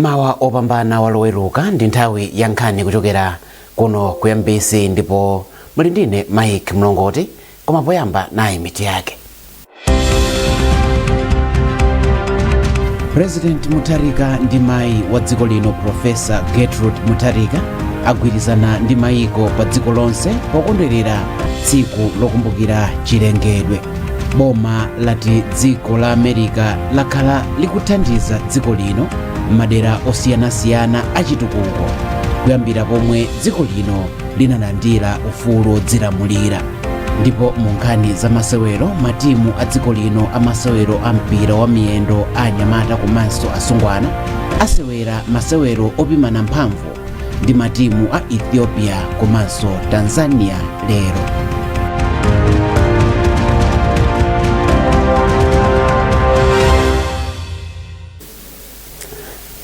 Mawa opambana waloweruka ndi nthawi ya nkhani kuchokera kuno ku MBC, ndipo muli ndine Mike Mlongoti. Koma poyamba, nayi mitu yake. President Mutharika ndi mayi wa dziko lino, Profesa Gertrude Mutharika, agwirizana ndi mayiko pa dziko lonse pokondwerera tsiku lokumbukira chilengedwe. Boma lati dziko la America lakhala likuthandiza dziko lino m'madera osiyanasiyana achitukuko kuyambira pomwe dziko lino linalandira ufulu wodzilamulira. Ndipo mu nkhani za masewero, matimu a dziko lino a masewero a mpira wa miyendo a anyamata komanso asungwana asewera masewero opimana mphamvu ndi matimu a Ethiopia komanso Tanzania lero.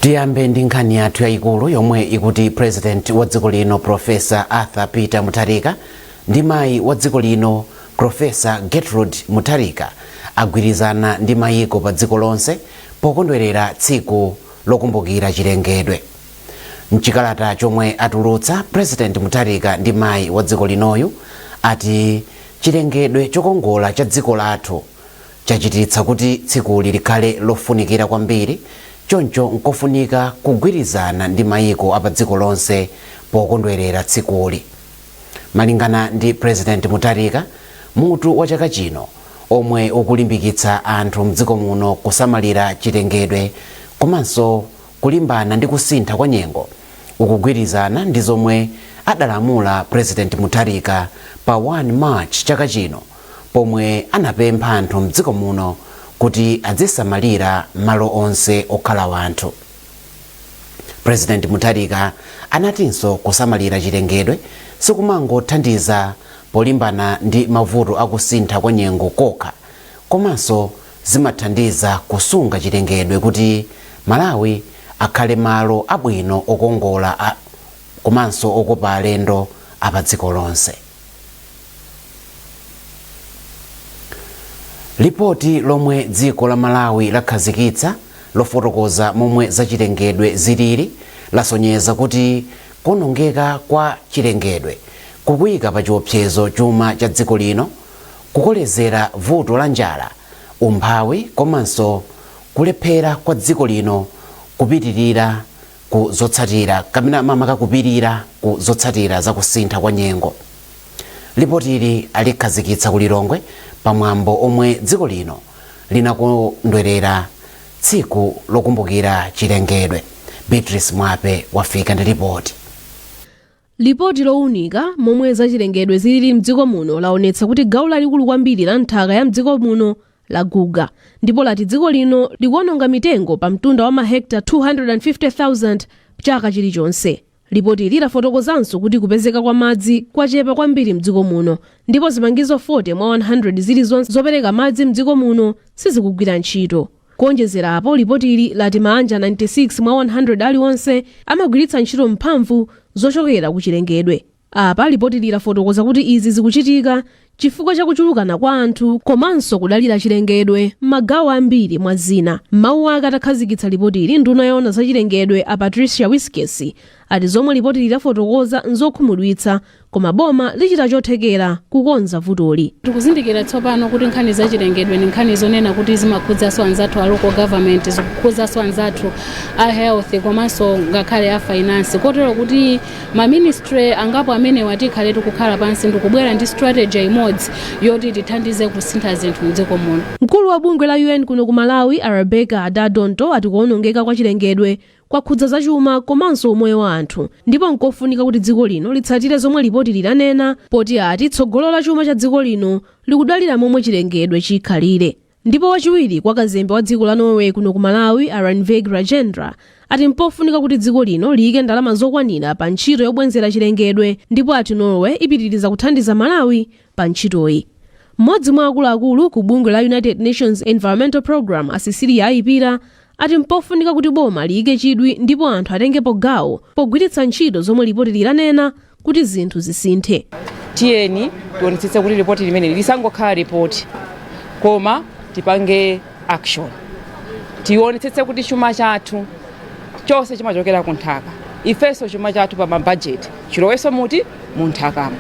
Tiyambe ndi nkhani yathu yayikulu yomwe ikuti President wa dziko lino, Profesa Arthur Peter Mutharika, ndi mayi wa dziko lino, Profesa Gertrude Mutharika, agwirizana ndi mayiko pa dziko lonse pokondwerera tsiku lokumbukira chilengedwe. Mchikalata chomwe atulutsa, President Mutharika ndi mayi wa dziko linoyu ati chilengedwe chokongola cha dziko lathu chachititsa kuti tsikuli likhale lofunikira kwambiri, choncho nkofunika kugwirizana ndi mayiko apa dziko lonse pokondwerera tsikuli. Malingana ndi President Mutharika, mutu wa chaka chino, omwe ukulimbikitsa anthu mdziko muno kusamalira chilengedwe komanso kulimbana ndi kusintha kwa nyengo, ukugwirizana ndi zomwe adalamula President Mutharika pa 1 March chaka chino, pomwe anapempha anthu mdziko muno kuti azisamalira malo onse okhala wanthu. President Mutharika anatinso kusamalira chilengedwe sikumangothandiza polimbana ndi mavuto akusintha kwa nyengo kokha, komanso zimathandiza kusunga chilengedwe kuti Malawi akhale malo abwino, okongola komanso okopa alendo apa dziko lonse. Lipoti lomwe dziko la Malawi lakhazikitsa lofotokoza momwe zachilengedwe zilili lasonyeza kuti kuonongeka kwa chilengedwe kukuyika pa chiopsezo chuma cha dziko lino, kukolezera vuto la njala, umphawi komanso kulephera kwa dziko lino kupitirira ku zotsatira kapena makamaka kupirira ku zotsatira za kusintha kwa nyengo. Lipotili alikhazikitsa ku Lilongwe pamwambo omwe dziko lino linakondwerera tsiku lokumbukira chilengedwe. Beatrice Mwape wafika ndi lipoti. Lipoti lowunika momwe zachilengedwe zilili mdziko muno laonetsa kuti gawo lalikulu kwambiri la nthaka ya mdziko muno laguga, ndipo lati dziko lino likuononga mitengo pa mtunda wa mahekta 250,000 chaka chilichonse. Lipotili lafotokozanso kuti kupezeka kwa madzi kwachepa kwambiri mdziko muno, ndipo zipangizo 40 mwa 100 zilizonse zopereka madzi mdziko muno sizikugwira ntchito. Kuonjezera apo, lipotili lati maanja 96 mwa 100 aliwonse amagwiritsa ntchito mphamvu zochokera ku chilengedwe. Apa lipotili lafotokoza kuti izi zikuchitika chifukwa cha kuchulukana kwa anthu komanso kudalira chilengedwe m'magawo ambiri, mwa zina. Mawu ake atakhazikitsa lipotili, nduna yoona za chilengedwe a Patricia Wiskes ati zomwe lipotili lafotokoza nzokhumudwitsa, koma boma lichita chothekera kukonza vutoli. Tikuzindikira tsopano kuti nkhani za chilengedwe ndi nkhani zonena kuti zimakhudzanso anzathu a local government, zikukhudzanso anzathu a health komanso ngakhale a finance, kotero kuti ma ministry angapo amenewa tikhale tikukhala pansi ndikubwera ndi strategy imodzi yoti tithandize kusintha zinthu mdziko muno. Mkulu wa bungwe la UN kuno ku Malawi, a Rebecca Adda-Dontoh, ati kuwonongeka kwa chilengedwe kwakhudza zachuma komanso umoyo wa anthu, ndipo nkofunika kuti dziko lino litsatire zomwe lipoti lilanena, poti ati tsogolo la chuma cha dziko lino likudalira momwe chilengedwe chikhalire. Ndipo wachiwiri kwa kazembe wa dziko la Norway kuno ku Malawi, a Ranveig Rajendra, ati mpofunika kuti dziko lino liyike ndalama zokwanira pa ntchito yobwenzera chilengedwe, ndipo ati Norway ipitiriza kuthandiza Malawi pa ntchitoyi. Mmodzi mwa akuluakulu ku bungwe la United Nations Environmental Programme, a Cecilia Ayipira, ati mpofunika kuti boma liyike chidwi ndipo anthu atengepo gawo pogwiritsa ntchito zomwe lipoti lilanena kuti zinthu zisinthe. Tiyeni tionetsetse kuti ripoti limene lisangokhala ripoti, koma tipange action. Tionetsetse kuti chuma chathu Chonse chimachokera ku nthaka. Ifenso chuma chathu pa mabajeti chilowenso muti mu nthakamo.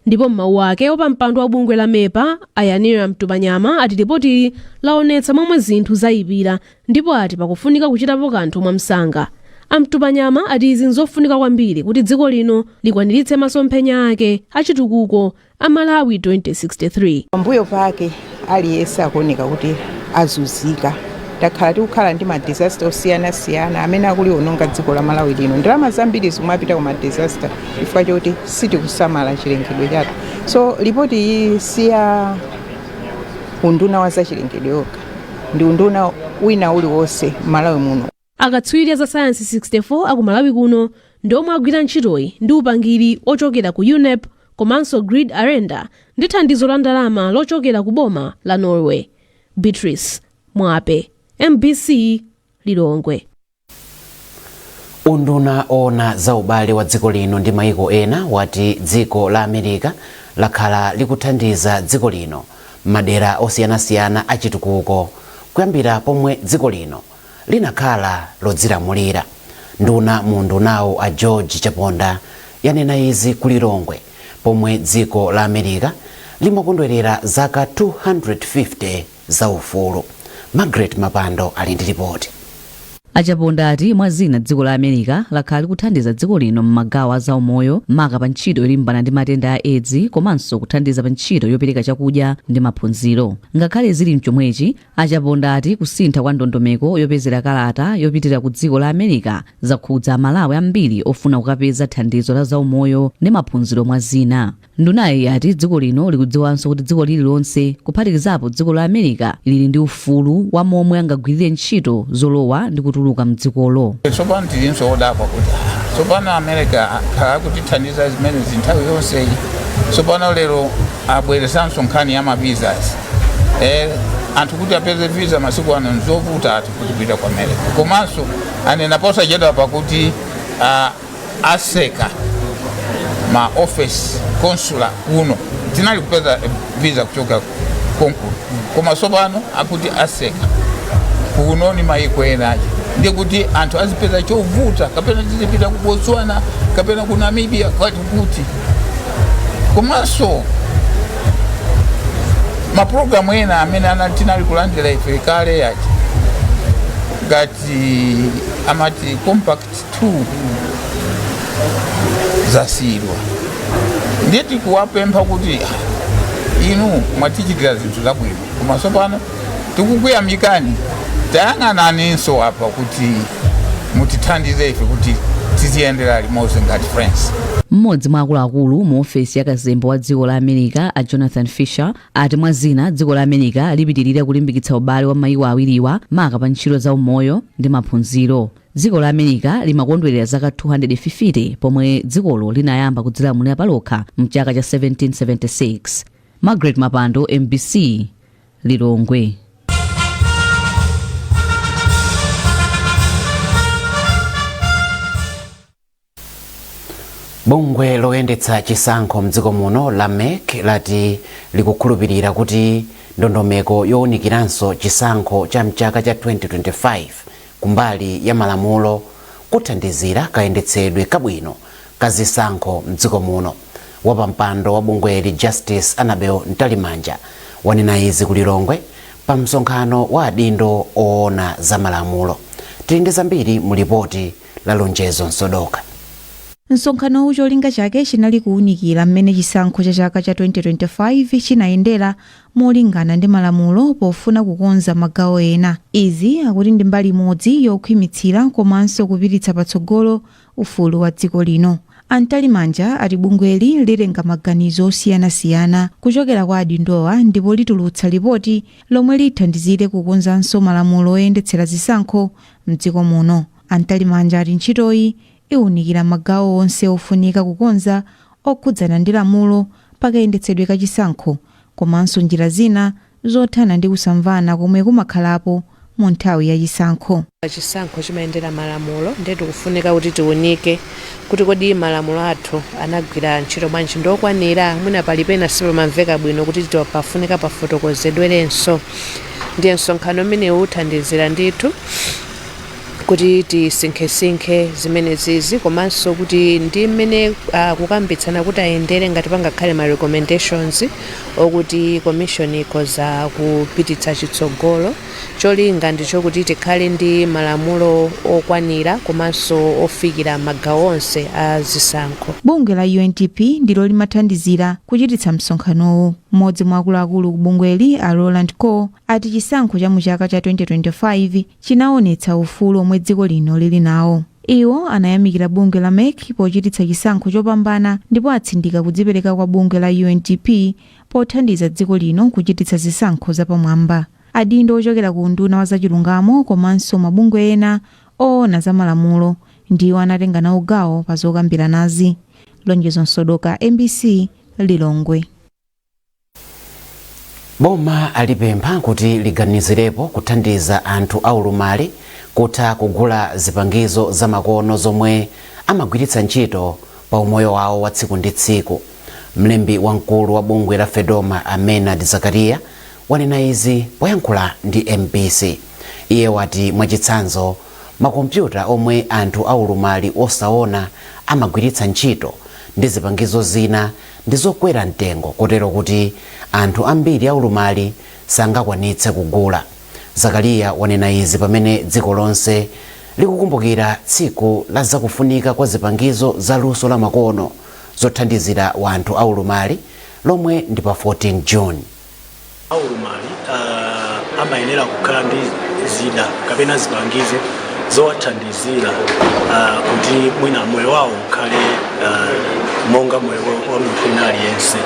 Ndipo m'mawu ake, wapampando wa bungwe la MEPA Ayanira Mtupanyama ati lipotili laonetsa momwe zinthu zayipira ndipo ati pakufunika kuchitapo kanthu mwamsanga. Amtupanyama ati izi nzofunika kwambiri kuti dziko lino likwaniritse masomphenya ake achitukuko a Malawi 2063. Pambuyo pake aliyense akuoneka kuti azunzika. Takhala tikukhala ndi ma disaster osiyanasiyana amene akuliwononga dziko la Malawi lino. Ndalama zambiri zimapita ku ma disaster chifukwa choti sitikusamala chilengedwe chathu. So ripoti iyi siya unduna wa zachilengedwe yokha, ndi unduna wina uliwonse m'Malawi muno. Akatswiri a sayansi 64 aku Malawi kuno ndi omwe agwira ntchitoyi ndi upangiri ochokera ku UNEP komanso Grid Arenda ndi thandizo la ndalama lochokera ku boma la Norway. Beatrice Mwape, MBC, Lilongwe. Unduna ona za ubale wa dziko lino ndi maiko ena wati dziko la America lakhala likuthandiza dziko lino madera osiyanasiyana achitukuko kuyambira pomwe dziko lino linakhala lodzilamulira. Nduna mu undunawo a George Chaponda yanena izi ku Lilongwe pomwe dziko la America limakondwerera zaka 250 za ufulu. Margaret Mapando ali ndi ripoti. Achaponda ati mwa zina dziko la America lakhala likuthandiza dziko lino m'magawo a zaumoyo, maka pa ntchito yolimbana ndi matenda a AIDS, komanso kuthandiza pa ntchito yopereka chakudya ndi maphunziro. Ngakhale zili mchomwechi, Achaponda ati kusintha kwa ndondomeko yopezera kalata yopitira ku dziko la America zakhudza Amalawi ambiri ofuna kukapeza thandizo la zaumoyo ndi maphunziro mwa zina. Ndunayi yati dziko lino likudziwanso kuti dziko lililonse, kuphatikizapo dziko la America, lili ndi ufulu wa momwe angagwirire ntchito zolowa ndi kutuluka mdzikolo. Tsopano tilinso odabwa kuti tsopano America akhala akutithandiza zimenezi nthawi yonseyi, tsopano lero abweresanso nkhani ya ma visas. Anthu kuti apeze visa masiku ano nzovuta ati kuti kupita ku America. Komanso anena posachedwa pakuti aseka ma office consular kuno. Tinali kupeza visa kuchoka konkuno, koma tsopano akuti aseka kuno ni maiko enaje, ndiye kuti anthu azipeza chovuta, kapena tizipita ku Botswana kapena ku Namibia kwati kuti. Komanso mapulogalamu ena amene tinali kulandira ife kale yachi ngati amati Compact 2 zasiyidwa. Ndiye tikuwapempha kuti inu mwatichitira zinthu zabwino, koma tsopano tikukuyamikani, tayang'ananinso apa kuti mutithandize ife kuti tiziyendera limodzi ngati friends. Mmodzi mwa akuluakulu mu ofesi ya kazembe wa dziko la America a Jonathan Fisher ati mwa zina dziko la America lipitirira kulimbikitsa ubale wa mayiko awiriwa, maka pa ntchito za umoyo ndi maphunziro. Dziko la America limakondwerera zaka 250 pomwe dzikolo linayamba kudzilamulira palokha mchaka cha 1776. Margaret Mapando, MBC, Lilongwe. Bungwe loyendetsa chisankho mdziko muno la MEC lati likukhulupirira kuti ndondomeko yowunikiranso chisankho cha mchaka cha 2025 kumbali ya malamulo kuthandizira kayendetsedwe kabwino ka zisankho mdziko muno. Wapampando wa bungweli Justice Annabel Mtalimanja wanena izi ku Lilongwe pa msonkhano wa adindo oona za malamulo. Tili ndi zambiri mu lipoti la Lonjezo Nsodoka. Msonkhanowu cholinga chake chinali kuwunikira mmene chisankho cha chaka cha 2025 chinayendera molingana ndi malamulo pofuna kukonza magawo ena. Izi akuti ndi mbali imodzi yokhwimitsira komanso kupititsa patsogolo ufulu wa dziko lino. A Mtalimanja ati bungweli litenga maganizo osiyanasiyana kuchokera kwa adindowa ndipo litulutsa lipoti lomwe lithandizire kukonzanso malamulo oyendetsera zisankho mdziko muno. A Mtalimanja ati ntchitoyi iwunikira magawo onse ofunika kukonza okhudzana ndi lamulo pakayendetsedwe ka chisankho komanso njira zina zothana ndi kusamvana komwe kumakhalapo mu nthawi ya chisankho. Chisankho chimayendera malamulo, ndiye tikufunika kuti tiunike kuti kodi malamulo athu anagwira ntchito bwanji, ndokwanira, mwina pali pena sipamamveka bwino kuti pafunika pafotokozedwerenso. Ndiye msonkhano umenewu uthandizira ndithu Kuti tisinkhesinkhe zimenezizi, komanso kuti ndi mmene kukambitsana kuti ayendere, ngati pangakhale ma recommendations okuti commission ikhoza kupititsa chitsogolo. Cholinga ndichokuti tikhale ndi malamulo okwanira komanso ofikira magawo onse a zisankho. Bungwe la UNDP ndilo limathandizira kuchititsa msonkhanowu. Mmodzi mwa akuluakulu ku bungweli, a Roland Cole, ati chisankho cha muchaka cha 2025 chinaonetsa ufulu omwe dziko lino lili nawo. Iwo anayamikira bungwe la MEC pochititsa chisankho chopambana, ndipo atsindika kudzipereka kwa bungwe la UNDP pothandiza dziko lino kuchititsa zisankho zapamwamba. Adindo ochokera ku unduna wa zachilungamo komanso mabungwe ena oona za malamulo ndiwo anatenga nawo gawo pa zokambiranazi. Lonjezo Msodoka, MBC, Lilongwe. Boma alipempha kuti liganizirepo kuthandiza anthu aulumali kutha kugula zipangizo zamakono zomwe amagwiritsa ntchito pa umoyo wawo wa tsiku ndi tsiku. Mlembi wamkulu wa bungwe la FEDOMA, a Menad Zakariya, wanena izi poyankhula ndi MBC. Iye wati mwachitsanzo, makompyuta omwe anthu aulumali osaona amagwiritsa ntchito ndi zipangizo zina ndi zokwera mtengo, kotero kuti anthu ambiri aulumali sangakwanitse kugula. Zakariya wanena izi pamene dziko lonse likukumbukira tsiku la zakufunika kwa zipangizo za luso la makono zothandizira wanthu aulumali, lomwe ndi pa 14 June. Aulumali amayenera kukhala ndi zida kapena zipangizo zowathandizira kuti mwina moyo wawo ukhale monga moyo wa munthu wina aliyense.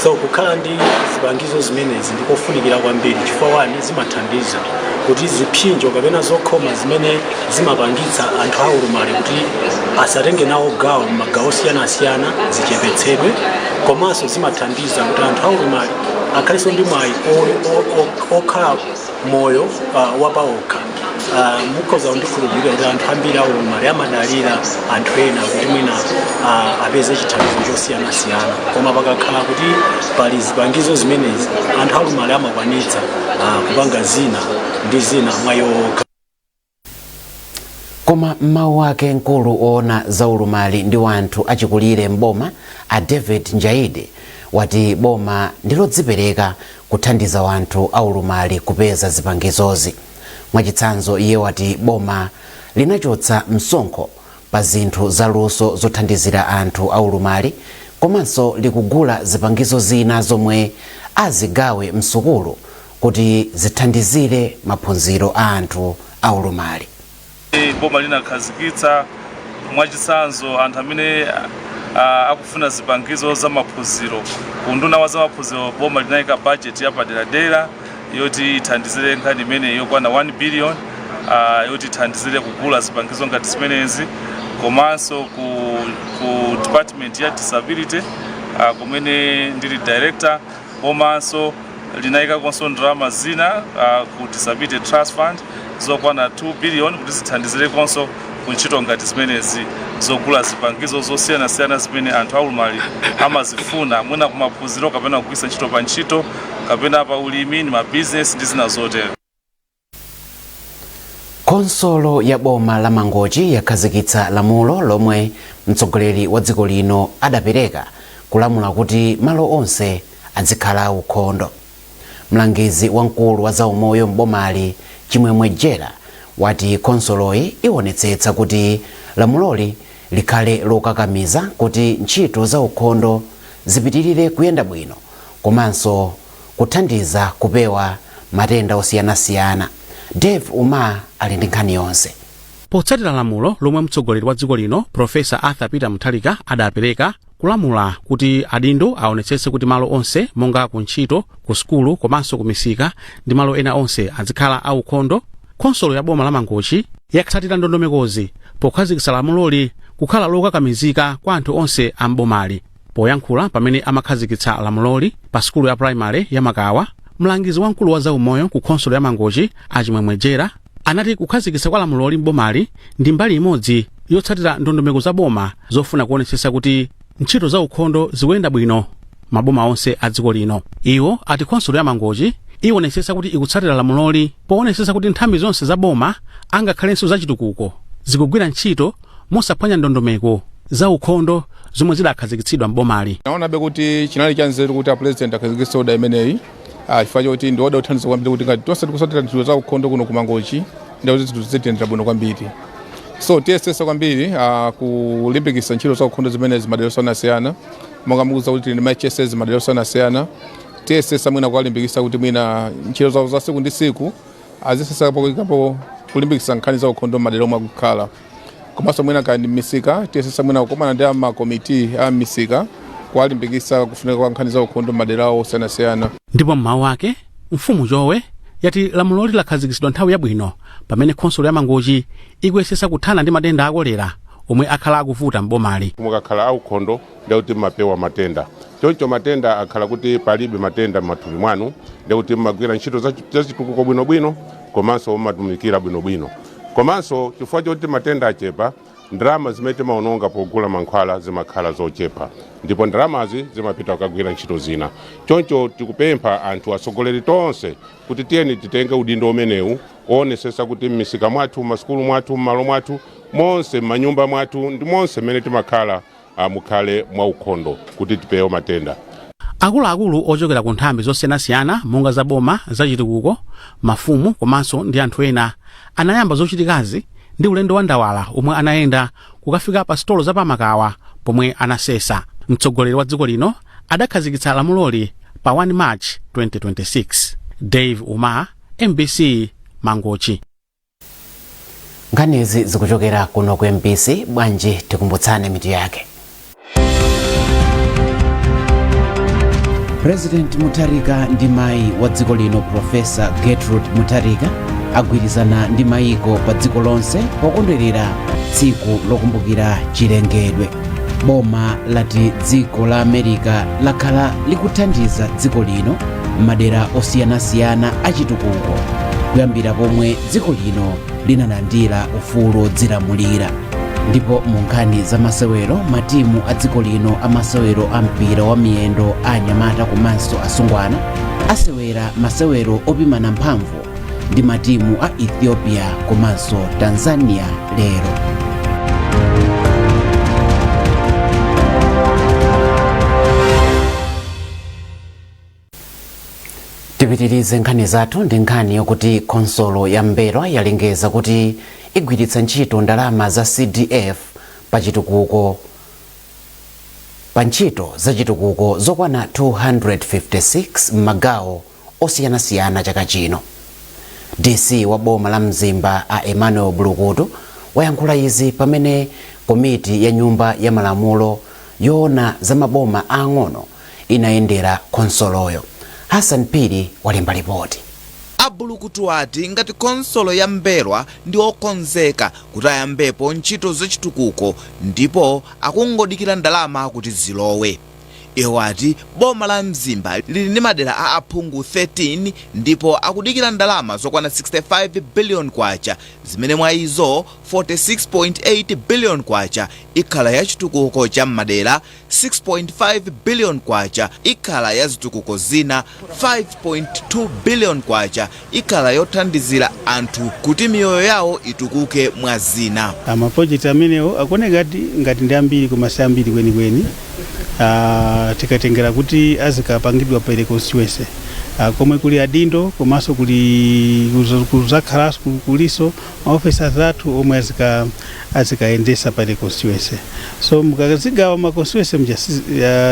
So kukhala ndi zipangizo zimenezi ndikofunikira kwambiri, chifukwa one, zimathandiza kuti zipsinjo kapena zokhoma zimene zimapangitsa anthu aulumali kuti asatenge nawo gawo m'magawo osiyanasiyana zichepetsedwe, komanso zimathandiza kuti anthu aulumali akhalenso ndi mwayi okhala moyo wapawokha. Mukhoza kundikhulupirira kuti anthu ambiri aulumali amadalira anthu ena kuti mwina apeze chithandizo chosiyanasiyana, koma pakakhala kuti pali zipangizo zimenezi, anthu aulumali amakwanitsa kupanga zina ndi zina mwa iwo okha. Koma mmawu ake, mkulu woona zaulumali ndi wanthu achikulire mboma, a David Njaidi, wati boma ndilodzipereka kuthandiza wanthu aulumali kupeza zipangizozi. Mwachitsanzo, iye wati boma linachotsa msonkho pa zinthu zaluso zothandizira anthu aulumali, komanso likugula zipangizo zina zomwe azigawe msukulu kuti zithandizire maphunziro a anthu aulumali. Boma linakhazikitsa, mwachitsanzo, anthu amene akufuna zipangizo za maphunziro, ku unduna wa zamaphunziro boma linayika budget yapaderadera yoti ithandizire nkhani imene yokwana 1 billion, yoti ithandizire kugula zipangizo ngati zimenezi, komanso ku department ya disability, kumene ndili director, komanso linayikakonso ndalama zina ku Disability Trust Fund zokwana 2 billion kuti zithandizirekonso ku ntchito ngati zimenezi zogula zipangizo zosiyanasiyana zimene anthu aulumali amazifuna, mwina kumaphunziro kapena kugwiritsa ntchito pa ntchito kapena pa ulimi ndi mabizinesi ndi zina zotero. Khonsolo ya boma la Mangochi yakhazikitsa lamulo lomwe mtsogoleri wa dziko lino adapereka kulamula kuti malo onse azikhala aukhondo. Mlangizi wamkulu wa zaumoyo m'bomali, Chimwemwe Jera, wati khonsoloyi ionetsetsa kuti lamuloli likhale lokakamiza kuti ntchito za ukhondo zipitirire kuyenda bwino komanso kuthandiza kupewa matenda osiyanasiyana. Dave Uma ali ndi nkhani yonse. Potsatira lamulo lomwe mtsogoleri wa dziko lino, Profesa Arthur Peter Mutharika, adapereka kulamula kuti adindo aonetsetse kuti malo onse monga ku ntchito, ku sukulu komanso ku misika ndi malo ena onse azikhala aukhondo, khonsolo ya boma la Mangochi yatsatira ndondomekozi pokhazikitsa lamuloli kukhala lokakamizika kwa anthu onse a mbomali. Poyankhula pamene amakhazikitsa lamuloli pa sukulu ya primary ya Makawa, mlangizi wamkulu wa zaumoyo ku khonsolo ya Mangochi, Achimwemwe Jera, anati kukhazikitsa kwa lamuloli mbomali ndi mbali imodzi yotsatira ndondomeko za boma zofuna kuonetsetsa kuti ntchito za ukhondo zikuyenda bwino maboma onse a dziko lino. Iwo ati khonsolo ya Mangochi ionetsetsa kuti ikutsatira lamuloli poonetsetsa kuti nthambi zonse za boma, Angakhalenso zachitukuko zikugwira ntchito mosaphwanya ndondomeko za ukhondo zomwe zidakhazikitsidwa m'bomali. Naonabe kuti chinali cha nzeru kuti a President akhazikitse order imeneyi, chifukwa choti ndi order yothandiza kwambiri kuti ngati tonse tikusatira ntchito za ukhondo kuno kuMangochi, ndiye kuti zinthu zitiyendera bwino kwambiri. So tiyesesa kwambiri kulimbikitsa ntchito za ukhondo zimenezi madera osiyanasiyana. Monga mukudziwa kuti tili ndi ma HSAs madera osiyanasiyana, tiyesesa mwina kuwalimbikitsa kuti mwina ntchito zawo za tsiku ndi tsiku aziyesesa poyikapo kulimbikitsa nkhani za ukhondo madera omwe akukhala. Komanso mwina kaya ndi m'misika, tiyesesa mwina kukumana ndi amakomiti a m'misika kuwalimbikitsa kufunika kwa nkhani za ukhondo madera awo osiyanasiyana. Ndipo mmawu ake, Mfumu Chowe yati lamuloli lakhazikitsidwa nthawi yabwino pamene khonsolo ya Mangochi ikuyesesa kuthana ndi matenda a kolera omwe akhala akuvuta m'bomali. Mukakhala aukhondo, ndekuti mmapewa matenda. Choncho matenda akhala kuti palibe matenda m'mathupi mwanu, ndekuti mmagwira ntchito zachitukuko bwinobwino komanso mmatumikira bwinobwino. Komanso chifukwa choti matenda achepa, ndalama zimene timaononga pogula mankhwala zimakhala zochepa, ndipo ndalamazi zimapita kukagwira ntchito zina. Choncho tikupempha anthu, atsogoleri tonse, kuti tiyeni titenge udindo umenewu owonesesa kuti m'misika mwathu, m'masukulu mwathu, m'malo mwathu monse, m'manyumba mwathu ndi monse mmene timakhala, mukhale mwaukhondo kuti tipewe matenda. Akuluakulu ochokera ku nthambi zosiyanasiyana monga za boma, zachitukuko, mafumu komanso ndi anthu ena anayamba zochitikazi ndi ulendo wa ndawala omwe anayenda kukafika pa sitolo zapamakawa pomwe anasesa. Mtsogoleri wa dziko lino adakhazikitsa lamuloli pa 1 March 2026. Dave Uma, MBC, Mangochi. Nkhanizi zikuchokera kuno ku MBC. Bwanji tikumbutsane mitu yake. President Mutharika ndi mayi wa dziko lino Profesa Gertrude Mutharika agwirizana ndi mayiko pa dziko lonse pokondwerera tsiku lokumbukira chilengedwe. Boma lati dziko la America lakhala likuthandiza dziko lino m'madera osiyanasiyana achitukuko kuyambira pomwe dziko lino linalandira ufulu wodzilamulira. Ndipo mu nkhani za masewero, matimu a dziko lino a masewero a mpira wa miyendo a anyamata komanso asungwana asewera masewero opimana mphamvu ndi matimu a Ethiopia komanso Tanzania lero. Tipitirize nkhani zathu ndi nkhani yokuti khonsolo ya M'mbelwa yalengeza kuti igwiritsa ntchito ndalama za CDF pa chitukuko pa ntchito za chitukuko zokwana 256 m'magawo osiyanasiyana chaka chino. DC wa boma la Mzimba a Emmanuel Bulukutu wayankhula izi pamene komiti ya nyumba ya malamulo yoona za maboma aang'ono inayendera khonsoloyo. Hassan Phiri walemba lipoti. A Bulukutu ati ngati khonsolo ya M'mbelwa ndi okonzeka kuti ayambepo ntchito zachitukuko ndipo akungodikira ndalama kuti zilowe. Iwo ati boma la Mzimba lili ndi madera a aphungu 13 ndipo akudikira ndalama zokwana K65 billion zimene mwa izo K46.8 billion ikhala ya chitukuko cha m'madera, K6.5 billion ikhala ya zitukuko zina, K5.2 billion ikhala yothandizira anthu kuti miyoyo yawo itukuke mwa zina. Ma project amenewo akuoneka ngati ndi ambiri koma si ambiri kwenikweni tikatengera kuti azikapangidwa per constituency komwe kuli adindo komanso kuli kuzakhalanso kuliso ma officers athu omwe azikayendesa per constituency. So mukazigawa ma constituency mja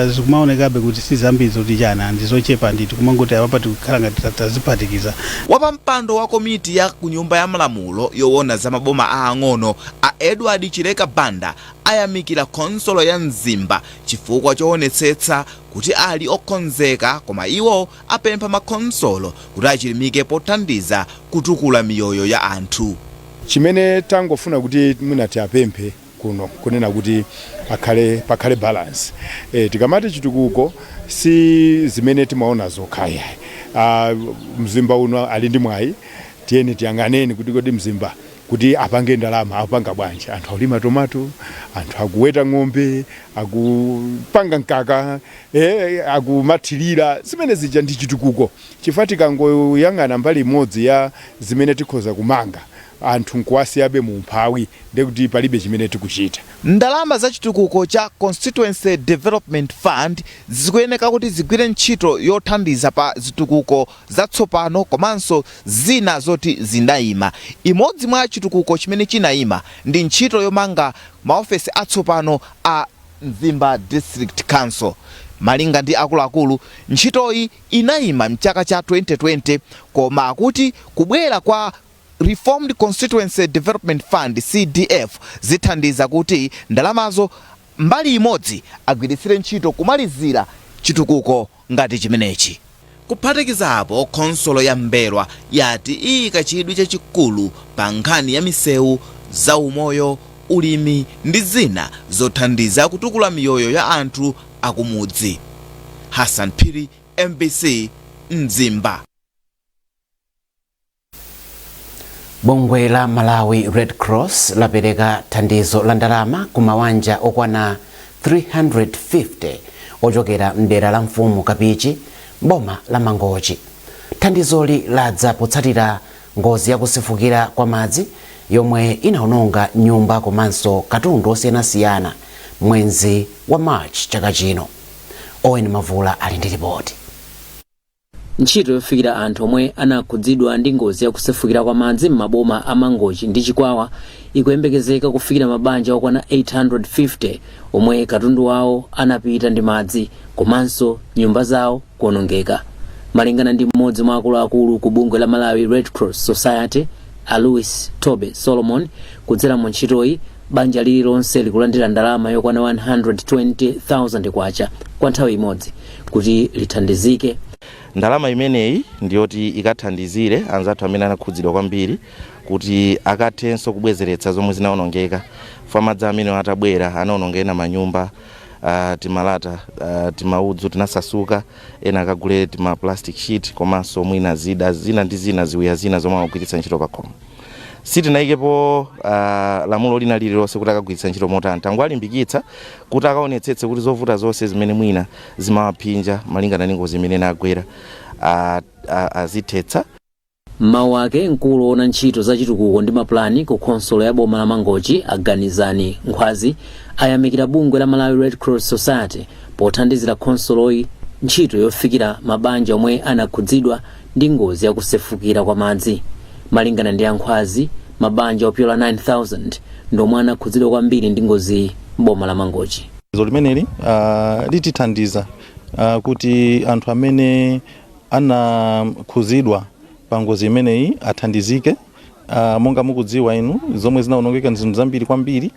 zikumaonekabe kuti si zambiri zoti chana, ndi zochepa ndithu, kumangoti apapa tikukhala ngati taziphatikiza. Wapampando wa komiti ya ku Nyumba ya Malamulo yowona za maboma aang'ono a Edward Chileka Banda ayamikira khonsolo ya Mzimba chifukwa choonetsetsa kuti ali okonzeka, koma iwo apempha makhonsolo kuti achilimike pothandiza kutukula miyoyo ya anthu. Chimene tangofuna kuti mwina tiapemphe kuno kunena kuti akhale pakhale balance. Tikamati chitukuko si zimene timaona zokha yayi. Mzimba uno ali ndi mwayi, tiyeni tiyang'aneni kuti kodi Mzimba kuti apange ndalama apanga bwanji. Anthu akulima tomato, anthu akuweta ng'ombe, akupanga mkaka, akumathirira. Zimene zija ndi chitukuko, chifukwa tikangoyang'ana mbali imodzi ya zimene tikhoza kumanga. Anthu nkuwasiyabe mu umphawi, ndekuti palibe chimene tikuchita. Ndalama za chitukuko cha Constituency Development Fund zikuyeneka kuti zigwire ntchito yothandiza pa zitukuko zatsopano komanso zina zoti zinayima. Imodzi mwa chitukuko chimene chinayima ndi ntchito yomanga maofesi atsopano a Mzimba District Council. Malinga ndi akuluakulu, ntchitoyi inayima mchaka cha 2020, koma akuti kubwera kwa Reformed Constituency Development Fund, CDF, zithandiza kuti ndalamazo mbali imodzi agwiritsire ntchito kumalizira chitukuko ngati chimenechi. Kuphatikiza apo, khonsolo ya M'mbelwa yati iyika chidwi chachikulu pa nkhani ya misewu, zaumoyo, ulimi ndi zina zothandiza kutukula miyoyo ya anthu akumudzi. Hassan Phiri, MBC, Mzimba. Bungwe la Malawi Red Cross lapereka thandizo la ndalama ku mawanja okwana 350 ochokera mdera la Mfumu Kapichi, boma la Mangochi. Thandizoli ladza potsatira ngozi yakusefukira kwa madzi yomwe inaononga nyumba komanso katundu osiyanasiyana mwezi wa March chaka chino. Owen Mavula ali ndi ripoti. Ntchito yofikira anthu omwe anakhudzidwa ndi ngozi yakusefukira kwa madzi m'maboma a Mangochi ndi Chikwawa ikuyembekezeka kufikira mabanja okwana 850 omwe katundu wawo anapita ndi madzi komanso nyumba zawo kuonongeka. Malingana ndi mmodzi mwa akuluakulu ku bungwe la Malawi Red Cross Society, a Louis Tobe Solomon, kudzera mu ntchitoyi banja lililonse likulandira ndalama yokwana 120,000 kwacha kwa nthawi imodzi kuti lithandizike. Ndalama imeneyi ndiyoti ikathandizire anzathu amene anakhudzidwa kwambiri kuti akathenso kubwezeretsa zomwe zinaonongeka. Fa madzi amene atabwera anaononga ena manyumba, timalata, timaudzu tinasasuka, ena akagule tima plastic sheet komanso mwina zida zina ndi zina, ziwiya zina zomwe amagwiritsa ntchito pakhomo. Sitinayikepo lamulo lina lililonse kuti akagwiritsa ntchito motani. Tangowalimbikitsa kuti akaonetsetse kuti zovuta zonse zimene mwina zimawaphinja malingana ndi ngozi imene inagwera azithetsa. M'mawu ake, mkulu woona ntchito za chitukuko ndi mapulani ku khonsolo ya boma la Mangochi, a Ganizani Nkhwazi, ayamikira bungwe la Malawi Red Cross Society pothandizira khonsoloyi ntchito yofikira mabanja omwe anakhudzidwa ndi ngozi yakusefukira kwa madzi. Malingana ndi a Nkhwazi, mabanja opyola 9,000 ndi omwe anakhudzidwa kwambiri ndi ngoziyi m'boma la Mangochi. Thandizo limeneli litithandiza kuti anthu amene anakhuzidwa pa ngozi imeneyi athandizike. Monga mukudziwa inu, zomwe zinaonongeka ndi zinthu zambiri kwambiri,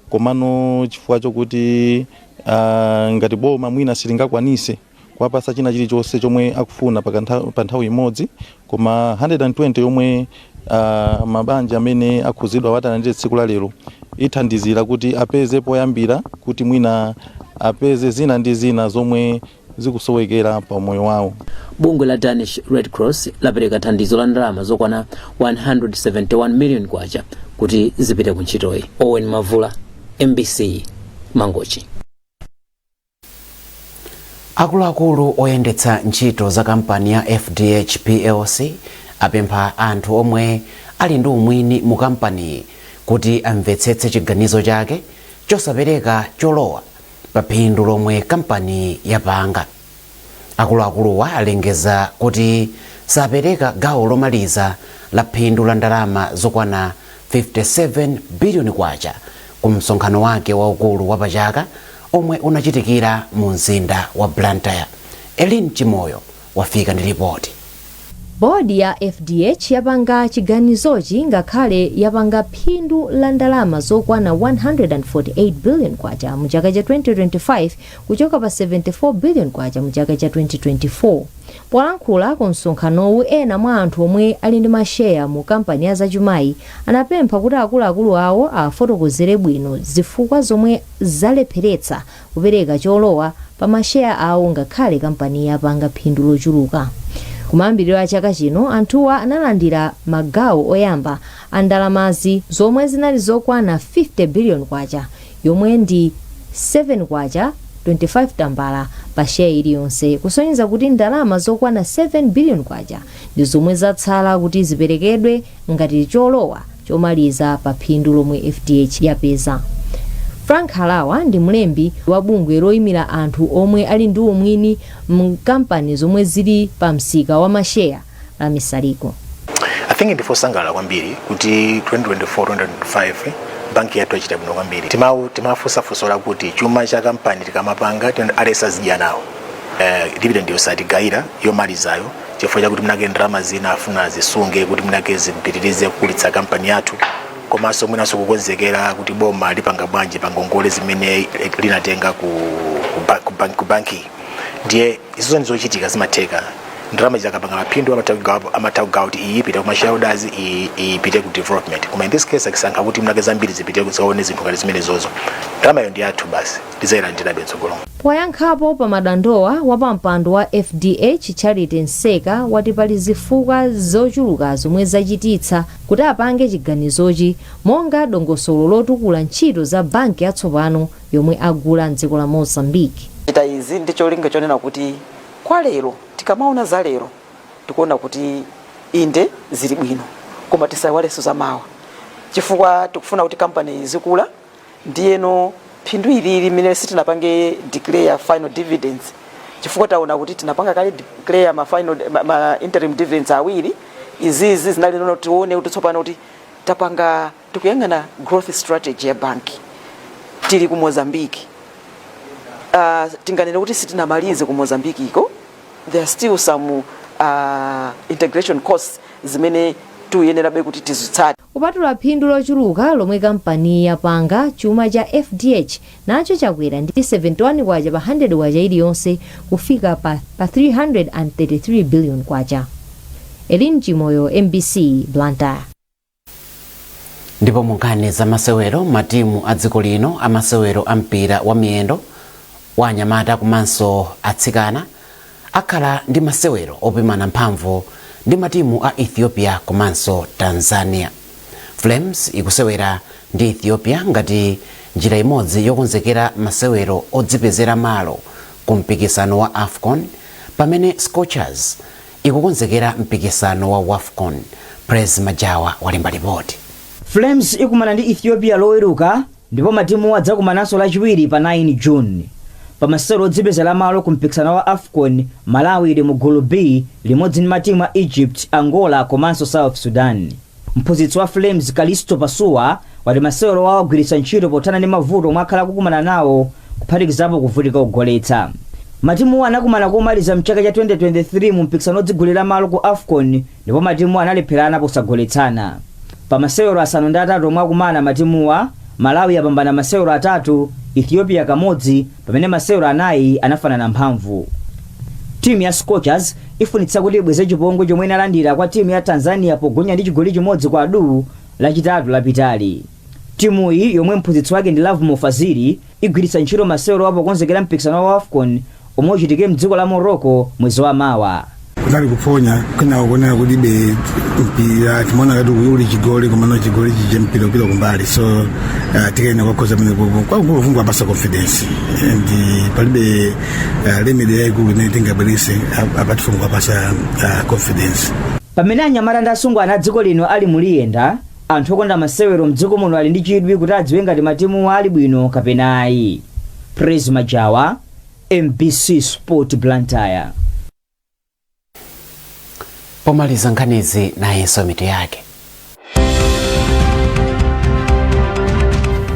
komano chifukwa chokuti ngati boma mwina silingakwanise kuwapasa china chilichonse chomwe akufuna pa nthawi imodzi, koma 120 yomwe mabanja amene akhuzidwa atalandire tsiku la lero ithandizira kuti apeze poyambira, kuti mwina apeze zina ndi zina zomwe zikusowekera pa moyo wawo. Bungwe la Danish Red Cross lapereka thandizo la ndalama zokwana 171 million kwacha kuti zipite ku ntchitoyi. Owen Mavula, MBC, Mangochi. Akuluakulu oyendetsa ntchito za kampani ya FDH PLC apempha anthu omwe ali ndi umwini mu kampaniyi kuti amvetsetse chiganizo chake chosapereka cholowa pa phindu lomwe kampaniyi yapanga. Akuluakuluwa alengeza kuti sapereka gawo lomaliza la phindu la ndalama zokwana 57 biliyoni kwacha ku msonkhano wake waukulu wa pachaka omwe unachitikira mu mzinda wa Blantyre. Elin Chimoyo wafika ndi ripoti. Bodi ya FDH yapanga chiganizochi ngakhale yapanga phindu la ndalama zokwana 148 billion kwacha mu chaka cha 2025, kuchoka pa 74 billion kwacha mu chaka cha 2024. Polankhula ku msonkhanowu, ena mwa anthu omwe ali ndi masheya mu kampani ya zachumayi anapempha kuti akuluakulu awo afotokozere bwino zifukwa zomwe zalepheretsa kupereka cholowa pa masheya awo ngakhale kampaniyi yapanga phindu lochuluka. Kumayambiriro a chaka chino, anthuwa analandira magawo oyamba a ndalamazi zomwe zinali zokwana 50 billion kwacha, yomwe ndi 7 kwacha 25 tambala pa sheya iliyonse, kusonyeza kuti ndalama zokwana 7 billion kwacha ndi zomwe zatsala kuti ziperekedwe ngati cholowa. Chomaliza pa phindu lomwe FDH yapeza. Frank Harawa ndi mlembi wa bungwe loyimira anthu omwe ali ndi umwini mkampani zomwe zili pa msika wa masheya la Misaliko. I think ndife osangalala kwambiri kuti 2024 2025 banki yathu yachita bwino kwambiri. Timafunsa funso lakuti chuma cha kampani tikamapanga aliyense azidya nawo. Dividend yosatigayira yomalizayo chifukwa chakuti munake ndalama zina afuna zisunge kuti munake zipitirize kukulitsa kampani yathu, komanso mwinanso kukonzekera kuti boma lipanga bwanji pa ngongole zimene linatenga ku banki. Ndiye izo ndi zochitika, zimatheka. Ndalama zikapanga maphindu amatha kugawa kuti iyi ipite kuma shareholders, iyi ipite ku development, koma in this case akisankha kuti mnake zambiri zipite zikaone zinthu ngati zimene zozo. Ndalamayo ndi yathu basi, tizayilandirabe mtsogolo. Poyankhapo pa madandowa, wapampando wa FDH Charity Nseka wati pali zifukwa zochuluka zomwe zachititsa kuti apange chiganizochi, monga dongosolo lotukula ntchito za banki yatsopano yomwe agula mdziko la Mozambique. Chita izi ndi cholinga chonena kuti kwa lero, tikamaona za lero, tikuona kuti inde zili bwino, koma tisayiwalenso za mawa, chifukwa tikufuna kuti kampani izikula. Ndiyeno phindu ilili limene sitinapange declare final dividends, chifukwa taona kuti tinapanga kale declare ma interim dividends awiri, izizi zinali nono tione kuti tsopano kuti tapanga, tikuyang'ana growth strategy ya banki. Tili ku Mozambique, tinganene kuti sitinamalize ku Mozambique iko. There are still some integration costs zimene tiyenerabe kuti tizitsate. Kupatula phindu lochuluka lomwe kampani yapanga, chuma cha FDH nacho chakwera ndi 71 kwacha pa 100 kwacha iliyonse kufika pa 333 billion kwacha. Elin Chimoyo, MBC, Blantyre. Ndipo mu nkhani za masewero, matimu a dziko lino amasewero a mpira wa miyendo wa anyamata komanso atsikana akhala ndi masewero opimana mphamvu ndi matimu a Ethiopia komanso Tanzania. Flames ikusewera ndi Ethiopia ngati njira imodzi yokonzekera masewero odzipezera malo ku mpikisano wa AFCON, pamene Scorchers ikukonzekera mpikisano wa WAFCON. Praise Majawa walemba ripoti. Flames ikumana ndi Ethiopia Loweruka, ndipo matimu adzakumananso Lachiwiri pa 9 June. Pa masewero odzipezera malo ku mpikisano wa AFCON, Malawi ili mu gulu B limodzi ndi matimu a Egypt, Angola komanso South Sudan. Mphunzitsi wa Flames Kalisto Pasuwa wati masewero awo agwiritsa ntchito pothana ndi mavuto omwe akhala akukumana nawo, kuphatikizapo kuvutika kugoletsa. Matimuwo anakumana komaliza mchaka cha 2023 mu mpikisano odzigulira malo ku AFCON, ndipo matimu analepherana posagoletsana. Pa masewero 8 omwe akumana matimuwa, Malawi yapambana masewero atatu, Ethiopia kamodzi, pamene masewero 4 anafanana mphamvu. Timu ya Scorchers ifunitsa kuti ibweze chipongwe chomwe inalandira kwa timu ya Tanzania pogonja ndi chigoli 1-0 Lachitatu lapitali. Timuyi, yomwe mphunzitsi wake ndi Lovemore Fazili, igwiritsa ntchito masewero pokonzekera mpikisano wa AFCON omwe uchitike mdziko la Morocco mwezi wa mawa. Kunali kuphonya kwina kuonera kulibe mpira. Timaona ngati uli chigoli, komano chigoli chije mpira upita kumbali. So tikaena kwakhoza pamene kwakukulu kungowapasa confidence and palibe remedy yayikulu imene tingabwerese apart from kuwapasa confidence. Pamene anyamata ndi asungwana a dziko lino ali muliyenda, anthu okonda masewero mdziko muno ali ndi chidwi kuti adziwe ngati matimuwa ali bwino kapena ayi. Praise Majawa, MBC Sport, Blantyre. Pomaliza nkhanizi, nayenso mitu yake.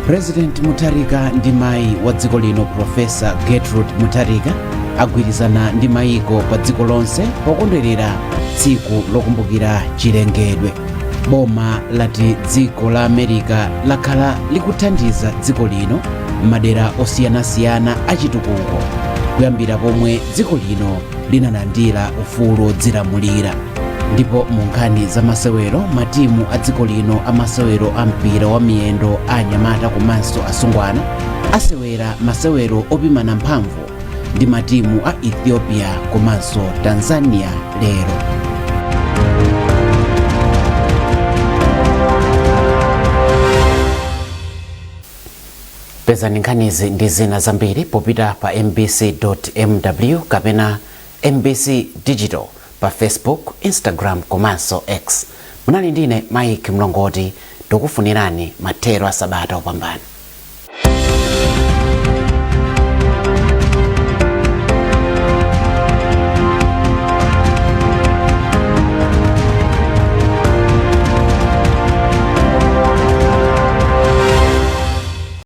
President Mutharika ndi mayi wa dziko lino Profesa Gertrude Mutharika agwirizana ndi mayiko pa dziko lonse pokondwerera tsiku lokumbukira chilengedwe. Boma lati dziko la America lakhala likuthandiza dziko lino m'madera osiyanasiyana achitukuko kuyambira pomwe dziko lino linalandira ufulu wodzilamulira. Ndipo mu nkhani za masewero, matimu a dziko lino a masewero a mpira wa miyendo a anyamata komanso asungwana asewera masewero opimana mphamvu ndi matimu a Ethiopia komanso Tanzania lero. Pezani nkhanizi ndi zina zambiri popita pa mbc.mw kapena MBC Digital pa Facebook, Instagram komanso X. Munali ndine Mike Mlongoti. Tikufunirani mathero a sabata opambana.